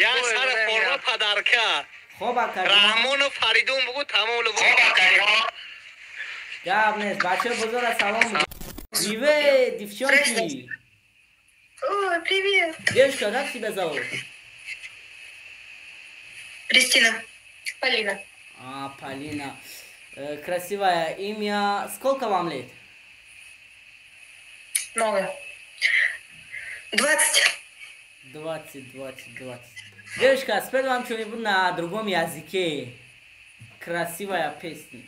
Я сар форма подарка. Хоб акаҷон. Раҳмону Фаридун бугу тамом лубо. Гап нест. Бачаҳо бозора салом. Привет, девчонки. О, привет. Девушка, как тебя зовут? Кристина. Полина. А, Полина. Красивое имя. Сколько вам лет? Много. 20. 20, 20, 20. Девушка, спой вам что-нибудь на другом языке. Красивая песня.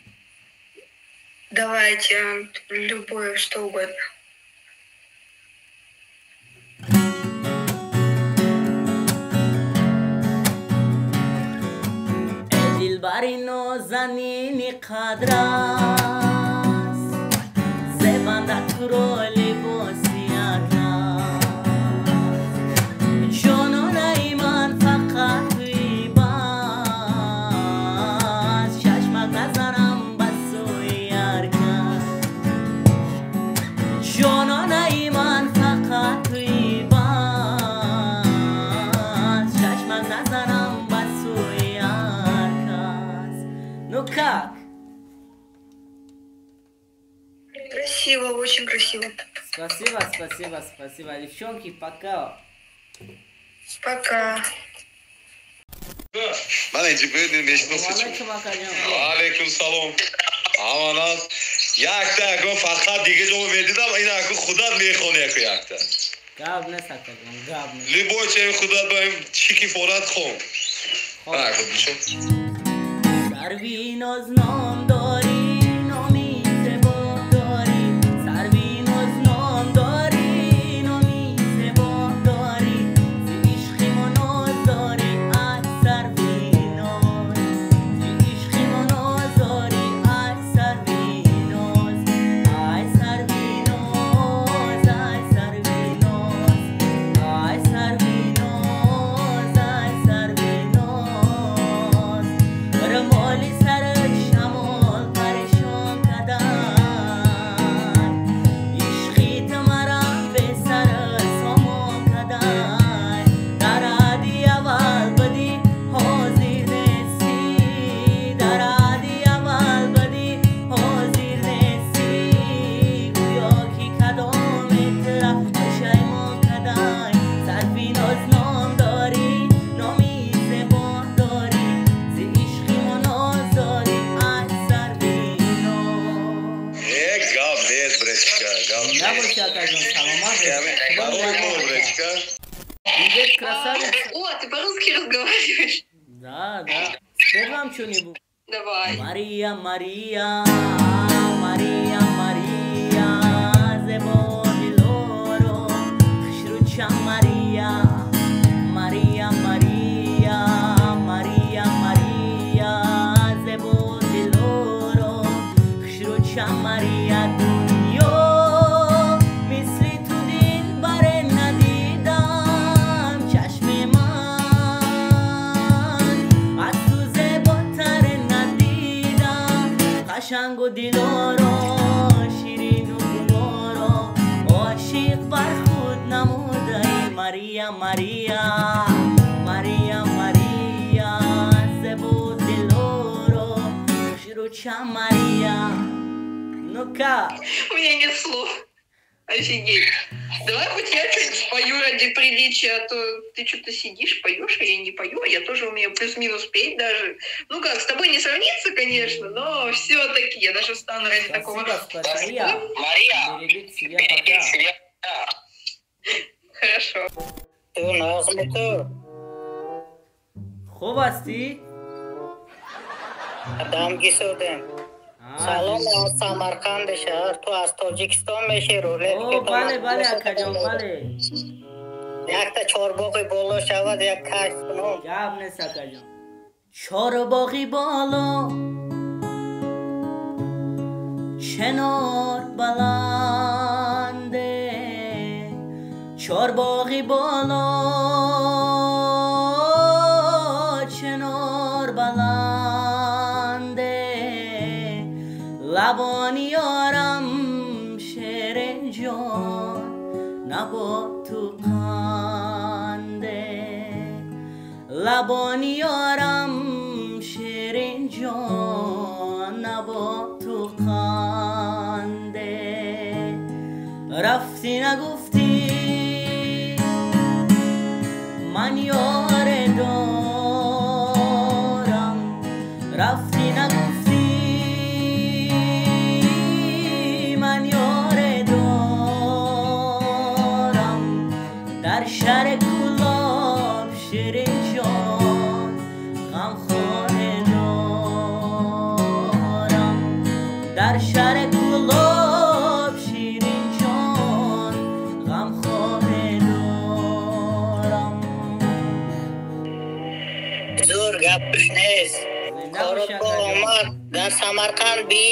Давайте, любое, что угодно. Дилбари нозанини қадр аст, зебанда туро либоси атлас, ҷононаи ман фақат туи бас, чашмак назарам ба сӯи ҳар кас, ҷононаи ман фақат туи бас, чашмак назарам ба сӯи ҳар кас. Ну как? Красиво, очень красиво. Спасибо, спасибо, спасибо. Девчонки, пока. Пока. Ман инҷи мешиносӣ. Алайкум акаҷон. Алейкум салом. Аманат. Якта ако фақат дига ҷо медидам, ин ако худат мехони ако якта. Гап нест акаҷон, гап нест. Любой чей худат ба чӣ ки форат хон. Хоб. Ако бишо. Сарви ноз ном дорӣ, номи зебо дорӣ, сарви ноз ном дорӣ, номи зебо дорӣ, зи ишқи мо ноз дорӣ, ай сарви ноз, зи ишқи мо ноз дорӣ, ай сарви ноз, ай сарви ноз, ай сарви ноз, ай сарви ноз, ай сарви ноз. Рамоли сар шамол парешон кадан, ишқи ту мара бесар сомон кадан, дар ади аввал будӣ, ҳозир нестӣ, дар ади аввал будӣ, ҳозир нестӣ, гӯё ки кадоме тура пушаймон кадай. Сарфи ноз ном дорӣ, номи зебо дорӣ, зи ишқи мо ноз дорӣ, ай сарви ноз. Э, гап нест, братишка, гап нест. Набоши акаҷон, саломат бош. Барои мо, братишка. Привет, красавица. О, ты по-русски разговариваешь? Да, да. Спой вам что-нибудь. Давай. Мария, Мария, Мария, Мария, зебо дилоро, хушрӯча Мария, Мария, Мария, Мария, Мария, зебо дилоро, хушрӯча Мария, дунё мисли ту дилбаре надидам, чашми ман аз ту зеботаре надидам, қашангу дилоро, ширину гуворо, ошиқ бар худ намудаи. Мария, Мария, Мария, Мария, зебо дилоро, хушрӯча Мария. Ну как? У меня нет слов. Офигеть. Давай хоть я что-нибудь спою ради приличия, а то ты что-то сидишь, поешь, а я не пою, а я тоже умею плюс-минус петь даже. Ну как, с тобой не сравнится, конечно, но все-таки я даже встану ради такого. Спасибо, спасибо. Мария, Берегите себя, пока. Хорошо. Ту нағзми ту? Хуб ҳастӣ? Дам гисодем. Салом аз Самарқанди шаҳр. Ту аз Тоҷикистон меши, рулет? О, бале, бале, акаҷон, бале. Якта чорбоғи боло шавад, як кайф кунум. Гап нест, акаҷон. Чорбоғи боло, чинор баланде, чорбоғи боло, чинор баланде, лабони ёрам шеринҷон, набо ту қанде. Лабони ёрам ширин ҷон наботу қанде. Рафтӣ нагуфтӣ ман ёре дорам, рафтӣ нагуфтӣ ман ёре дорам. Дар шаҳри Кӯлоб ширин ҷон ғамхоре дорам, дар шаҳри Кӯлоб ширин ҷон ғамхоре дорам. Зӯр, гапш нест. Зинда Корот бошӣ, бо акаҷон. омад. Дар Самарқанд би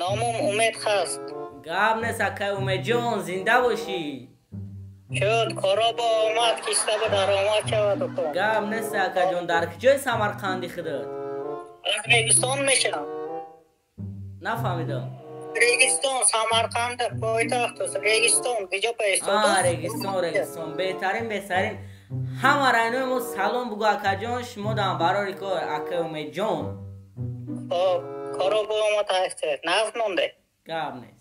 номум Умед ҳаст. Гап нест, акай Умедҷон, зинда бошӣ. Шуд, коро бо омад, киста ба даромад шавад уко. Гап нест, акаҷон, дар куҷои Самарқанди худат? Аз Регистон мешавам. Нафаҳмидам. Регистон, Самарқанда пойтахт аст. Регистон, куҷо А, поистода? Регистон, Регистон, беҳтарин, беҳтарин. Ҳама районои мо салом бугӯ, акаҷон, шумо дам барори кор, акай Умедҷон. Хоб, коро бо омад ҳастед. Нағз монде. Гап нест.